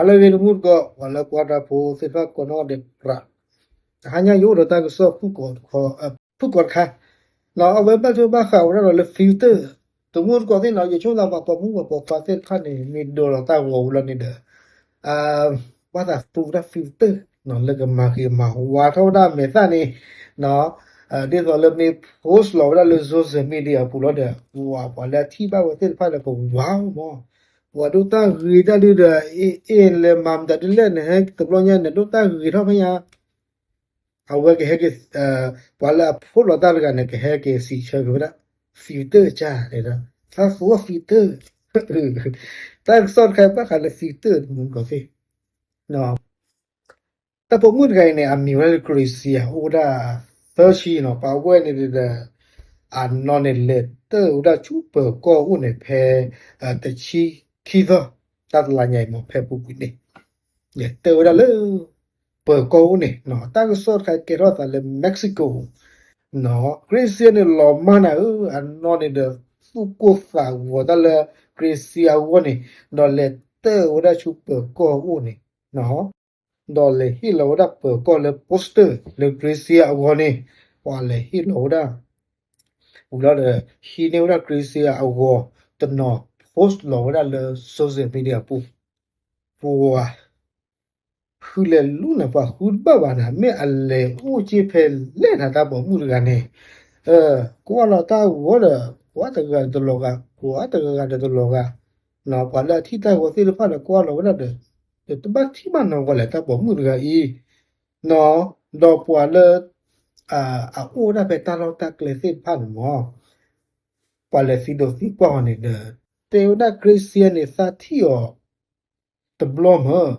ဟါလၢအဂ့ၤ တမူတကိး ပှၤလၢကွၢ်တၢ်ဖိသ့ၣ်တဖၣ်ကိးနီၢ်ဂၤဒဲး တဟါညါယအိၣ်ဒီးတၢ်ကစီၣ်ဖုၣ်ကိာ်တခါ, အဝဲဘၣ်ထွဲဘၣ်ဃးဝဲဒၣ်ဒီးလၢ filter, တမူတကိးသ့ၣ်နီၤ ယဆိကမိၣ်သးပှၤပိာ်မုၣ်ပှၤပိာ်ခွါသ့ၣ်တဖၣ်န့ၣ် မ့ၢ်ဒိးလီၤတၢ်ဂီၤဝံၤလီၤန့ၣ်ဒီး ဘၣ်သးသူဝဲဒၣ် filter လၢကမၤဂ့ၤမၤဝါထီၣ်ဝဲဒၣ်အမဲာ်သၣ်န့ၣ် ဒ်သိးလၢမ့ၢ် post လီၤဝဲဒၣ်လၢ social media အပူၤလီၤဒီး ပှၤလၢအထံၣ်ဘၣ်ဝဲသ့ၣ်တဖၣ်ဒီးကဝါမး, ပှၤဒိၣ်တၢ်ဂ့ၤတၢ်ဒုဒီး အ့ၣ်အ့ၣ်လဲၤမၤမတၤဒ်လဲၣ်န့ၣ် ဟဲတဘျီညါန့ၣ် ဒိၣ်တၢ်ဂ့ၤထီၣ်ဖဲညါ အဝဲကဟဲက့ၤ ပှၤလၢအ post လီၤတၢ်တဂၤန့ၣ် ကဟဲက့ၤစံးဆၢက့ၤဝဲဒၣ် filter ကါန့ၣ်ဒီး သးသူအီၤ filter တၢ်ကစီၣ်တခါဘၣ်ဃးလၢ filter တမူတကိးသ့ၣ် တၢ်ပိာ်မုၣ်တဂၤအံၤန့ၣ် အမံၤဝဲဒၣ်လၢ Gracia အိၣ်ဝဲဒၣ်သၢဆံနီၤ ပှၤဝဲန့ၣ်ဒီး အနီၢ်န့ၣ်လဲၤတၢၢ်ဝဲဒၣ်ဆူပၢၤကီၢ်အိၣ်န့ၣ် ဖဲတဆံခံသီ တၢ်တလါညါအံၤမ့ၢ် ဖဲပူၤကွံာ်န့ၣ် လဲၤတၢၢ်ဝဲဒၣ်လၢ ပၢၤကီၢ်အိၣ်န့ၣ် တၢ်ကစီၣ်တခါကဲထီၣ်သးလၢ Mexico နီၤ Gracia န့ၣ်လီၤမၢ်နၤဧၢ အနီၢ်န့ၣ်ဒီး သူၣ်ကိၢ်သးဂီၤတၢ်လၢ Gracia အဂီၢ်န့ၣ် ဒီးလဲၤတၢၢ်ဝဲဒၣ်ဆူပၢၤကီၢ်အိၣ်န့ၣ် ဒီးလဲၤဟ့ၣ်လီၤဝဲဒၣ်ပၢၤကီၢ်လၢ poster လၢ Gracia အဂီၢ်န့ၣ် ပှၤလဲၤဟ့ၣ်လီၤဝဲဒၣ် ဝံၤလီၤဒီး ဟံးန့ၢ်ဝဲဒၣ် Gracia အဂီၤတနီၤ post လီၤဝဲဒၣ်လၢ social media ပူၤ ပှၤ ဃုလဲၤလူနၤ ပှၤဃုတဘၣ်ဘၣ်နၤ မ့ၢ်အလဲၤအိၣ်က့ၤဖဲလဲၣ်နၤ တၢ်ပိာ်မုၣ်တဂၤန့ၣ် ကွၢ်လီၤတၢ်ဂီၤဒီး ကွၢ်တဂၤဒီးတလီၤဂာ် ကွၢ်တဂၤဒီးတလီၤဂာ် ပှၤလၢအထံၣ်တၢ်ဂီၤသ့ၣ်တဖၣ်ဒီးကွၢ်လီၤဝဲဒၣ်ဒီး တဘၣ်ထံၣ်ဘၣ်နီၤ ပှၤလဲၤတၢ်ပိာ်မုၣ်တဂၤအံၤ ဒီးပှၤလၢ အအိၣ်ဝဲဒၣ်ဖဲတၢ်လီၢ်တၢ်ကျဲသ့ၣ်တဖၣ်န့ၣ်မ့ၢ် ပှၤလဲၤသံဒိးသံကွၢ်အီၤန့ၣ်ဒီး တဲဝဲဒၣ် Gracia န့ၣ် သးထံၣ်အီၤ တဘျီမ့ၢ်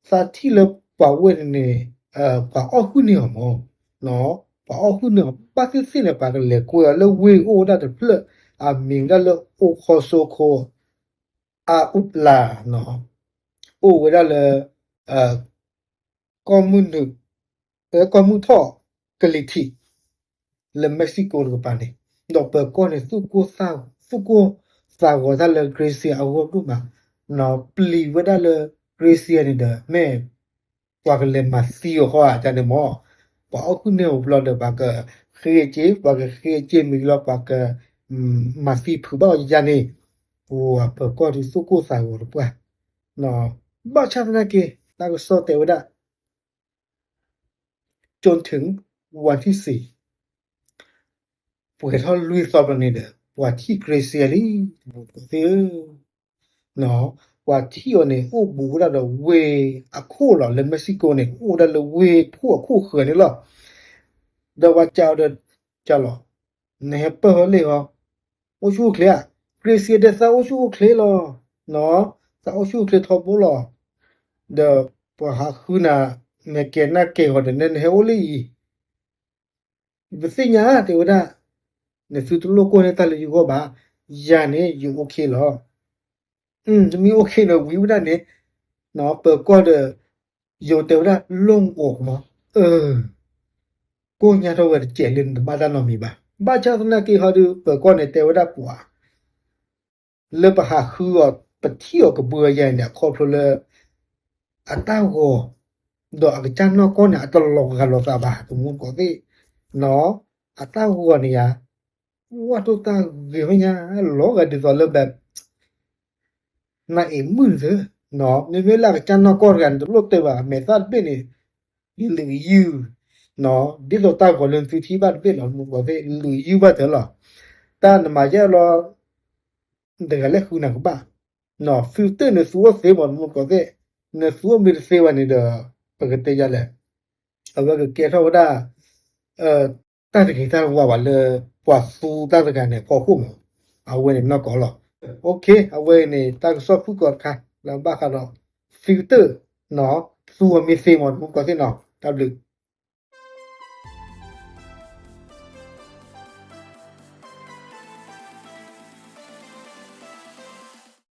သးထံၣ်လၢပှၤဝဲန့ၣ်န့ၣ် ပှၤအီၣ်ဟုၣ်န့ၢ်အီၤမ့ၢ် ပှၤအီၣ်ဟုၣ်န့ၢ်အီၤ ဘၣ်သ့ၣ်သ့ၣ်န့ၣ် ပှၤကလဲၤကွဲအီၤလၢဝ့ၢ်အိၣ်ဝဲဒၣ်တဖျၢၣ် အမံၤဝဲဒၣ်လၢ အိၣ်ခီစိခိ အအုးလး အိၣ်ဝဲဒၣ်လၢ ကီၢ်မုၢ်နုာ် ကီၢ်မုၢ်ထီၣ်ကလံၤထံး လၢ Mexico တကပၤန့ၣ် ဒီးပၢၤကီၢ်န့ၣ် သူၣ်ကိၢ်သးဂီၤတၢ်လၢ Gracia အဂီၢ်ဒိၣ်မး ပျံၤဝဲဒၣ်လၢ Gracia န့ၣ်ဒီး မ့ၢ်ပှၤကလဲၤမၤသံအီၤဃီဧါန့ၣ်မ့ၢ် ပှၤအီၣ်ဟုၣ်န့ၢ်အီၤဘျီဒီး ပှၤကဃ့အက့ၤ ပှၤကဃ့အက့ၤမံၤလီၤ ပှၤကမၤသံဖုးဘၣ်အီၤယၤန့ၣ် ပှၤပၢၤကီၢ်ဒုးသူၣ်ကိၢ်သးဂီၤတပှၢ် ဘၣ်ဆၣ်သနာ်က့ တၢ်ကစီၣ်တဲဝဲဒၣ် ကၠိထၢၣ် ဝၤထံၣ်စ့ၣ် ပှဲၤထီၣ်လွံၢ်သီဘျီန့ၣ်ဒီး ပှၤထံၣ် Gracia လံ တမူတကိးသ့ၣ်ဧၢ, ပှၤထံၣ်အီၤန့ၣ် အိၣ်ဘူးဝဲဒၣ်ဒီးဝ့ၢ်အခိၣ်လီၤ လၢ Mexico န့ၣ် အိၣ်ဝဲဒၣ်လၢဝ့ၢ်ခိၣ်အခိၣ်ဃၢၤန့ၣ်လီၤ. ဒီးပှၤစံးအီၤဒီး စံးလီၤ နဟဲပၢၢ်ဟီလ့ၣ်ဟီ အိၣ်ဆူၣ်အိၣ်ချ့ဧါ, Gracia တဲသးအိၣ်ဆူၣ်အိၣ်ချ့လီၤ, သးအိၣ်ဆူၣ်အိၣ်ချ့ထီဘိလီၤ. ဒီးပှၤဟးဃုနၤ နကဲနၢ်ကဲဂီၤဒီး နဟဲအိၣ်လၢအံၤ ပသ့ၣ်ညါတဲဝဲဒၣ်, နသုတလိၣ်ကိၢ်န့ၢ်တၢ်လၢယဂီၢ်ဘၣ်, ယၤန့ၣ် ယ OK လီၤ. နမ့ၢ် OK န့ၣ် ဝံၤဝဲဒၣ်န့ၣ် ပၢၤကီၢ်ဒီး ယိၤတဲဝဲဒၣ် လိၣ်အိၣ်မး, ကိၢ်ညါထီၣ်ဝဲတစဲးလၢနတဘၣ်တၢ်နီတမံၤဘၣ်. ဘၣ်ဆၣ်သနာ်က့ဟီဒုး ပၢၤကီၢ်န့ၣ်တဲဝဲဒၣ်ပှၤ လၢပဟးဃုအီၤ ပထံၣ်အီၤကဘုအယၤန့ၣ် အခီဖျိလၢ အတၢ်ဂီၤ ဒီးအကစၢ်နီၢ်ကီၢ်န့ၣ် အတလီၤဂာ်လိာ်သးဘၣ် တမူတကိးသ့ၣ်, အတၢ်ဂီၤန့ၣ်ယၤ ဝဲတိၢ်တၢ်ဂ့ၤဝဲညါ လီၤဂာ်ဒ်သိးလၢဘဲ နအ့ၣ်မုၣ်နသၢ, မ့မ့ၢ်လၢအကစၢ်နီၢ်ကီၢ်တဂၤန့ၣ် တလိၣ်တဲဘၣ် အမဲာ်သၣ်တဘ့ၣ်န့ၣ် လုာ်ယုၢ်, ဒ်သိးတၢ်ဂီၤလၢနသုထံၣ်ဘၣ်တဘ့ၣ်လီၤ တမူတကိးသ့ၣ် လုာ်ယုၢ်ဘၣ်တၢ်လီၤ. တၢ်နမၤယဲၢ်လီၤ တဂၤလဲၣ်ဃုနၤကဘၣ်, filter နသူအီၤသ့မး တမူတကိးသ့ၣ်, နသူအီၤမ့ၢ်တသ့ဘၣ်န့ၣ်ဒီး ပကတဲယၤလဲၣ်, အဝဲကကဲထီၣ်ဝဲဒၣ် တၢ်တဂ့ၤတၢ်တဝါဘၣ်လၢ ပှၤသူတၢ်တဂၤန့ၣ် ဖီခိၣ်မး, အဝဲန့ၣ်နီၢ်ကီၢ်လီၤ. အဝဲန့ၣ် တၢ်ကစီၣ်ဖုၣ်ကိာ်တခါ လၢဘၣ်ဃးဒီး filter သူအီၤမ့ၢ်သ့မး တမူတကိးသ့ၣ်နီၤ တၢ်ဘျုး